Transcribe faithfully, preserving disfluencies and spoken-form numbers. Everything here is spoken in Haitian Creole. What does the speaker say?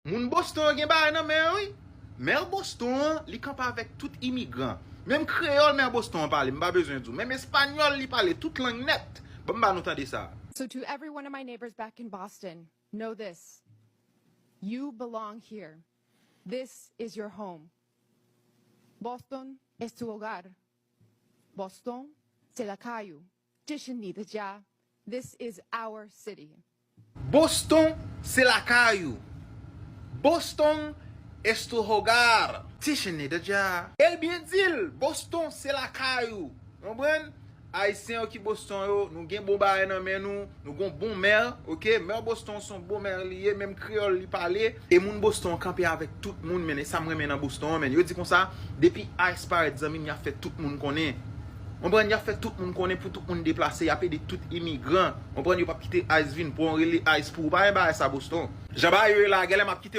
Moun Boston yo gen bagay nan men yo, wi. Mè Boston an, li kanpe avèk tout imigran. Menm kreyòl mè Boston an pale, m pa bezwen di w. Menm espanyòl li pale, tout lang nèt. Ban m ba nou tande sa. So, to every one of my neighbors back in Boston, know this. You belong here. This is your home. Boston es tu hogar. Boston se lakay ou. Tishini the Ja. This is our city. Boston se lakay ou. Boston es tu hogar. Tishini the Ja. E l byen di l, Boston se lakay ou. Konprann? Ayisyen yo ki Boston yo, nou gen bon bagay nan men nou, nou gon bon mè, oke? Mè Boston se yon bon mè li ye, menm kreyòl li pale. E moun Boston kanpe avèk tout moun, men e sa m renmen nan Boston an, men yo di konsa, depi Ice parèt, zanmi m, y ap fè tout moun konnen. Konprann? Y ap fè tout moun konnen pou tout moun deplase, y ap ede tout imigran. Konprann? Yo p ap kite Ice vin pran w, rele Ice pou ou. Pa gen bagay sa Boston. Jan bagay yo ye la, genlè m ap kite